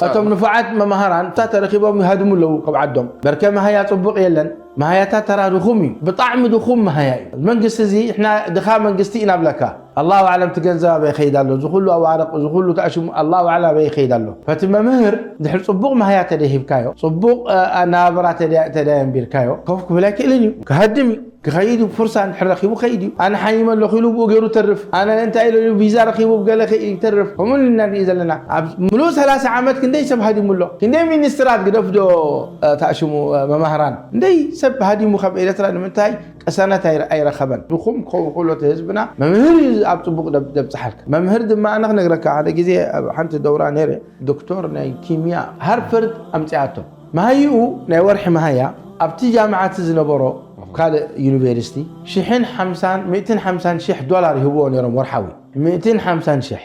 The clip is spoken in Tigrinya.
እቶም ንፉዓት መማህራን እታ ተረኺቦም ይሃድሙ ኣለዉ ካብ ዓዶም። በርከ መሃያ ጽቡቕ የለን። መሃያታት ተራ ድኹም እዩ። ብጣዕሚ ድኹም መሃያ እዩ። መንግስቲ እዚ፣ ንሕና ድኻ መንግስቲ ኢና ብለካ። ኣላሁ ኣዕለም እቲ ገንዘብ ኣበይ ይኸይድ ኣሎ። እዚ ኩሉ ኣዋርቕ፣ እዚ ኩሉ ተኣሽሙ ኣላሁ ኣዕለም ኣበይ ይኸይድ ኣሎ። ፈቲ መምህር ድሕሪ ጽቡቕ መሃያ ተደሂብካዮ፣ ጽቡቕ፣ እ፣ ኣነባብራ ተደ-፣ ተደየንቢርካዮ፣ ኮፍ ክብል ኣይክእልን እዩ። ክሃድም እዩ። ክኸይድ እዩ። ፍርሳ እንድሕር ረኺቡ ከይድ እዩ። ኣነ ሓይመ ኣለኹ ኢሉ ብኡ ገይሩ ተርፍ። ኣነ እንታይ ኢሉ ቪዛ ረኺቡ ብገለ ከ-፣ ይተርፍ። ከምኡ ኢና ንርኢ ዘለና። ኣብ ምሉእ ሰላሳ ዓመት ክንደይ ሰብ ሃዲሙ ኣሎ? ክንደይ ሚኒስትራት ግደፍ ዶ፣ እ፣ ተኣሽሙ፣ እ፣ መማህራን? ክንደይ ሰብ ሃዲሙ ካብ ኤርትራ ንምንታይ ቅሳነት ኣይረ-፣ ኣይረኸበን? ንኹም ክኸውን ከሎ እቲ ህዝብና መምህር እዩ ኣብ ጽቡቕ ደብ-፣ ደብጽሓልካ። መምህር ድማ ኣነ ክነግረካ፣ ሓደ ግዜ ኣብ ሓንቲ ደውራ ነይረ፣ ዶክተር ናይ ኪምያ ሃርቨርድ ኣምጺኣቶ። መሃይኡ ናይ ወርሒ መሃያ ኣብቲ ጃምዓት ዝነበሮ ኣብ ካልእ ዩኒቨርሲቲ ሽሕን ሓምሳን፣ ሚእትን ሓምሳን ሽሕ ዶላር ይህብዎ ነይሮም ወርሓዊ። ሚእትን ሓምሳን ሽሕ።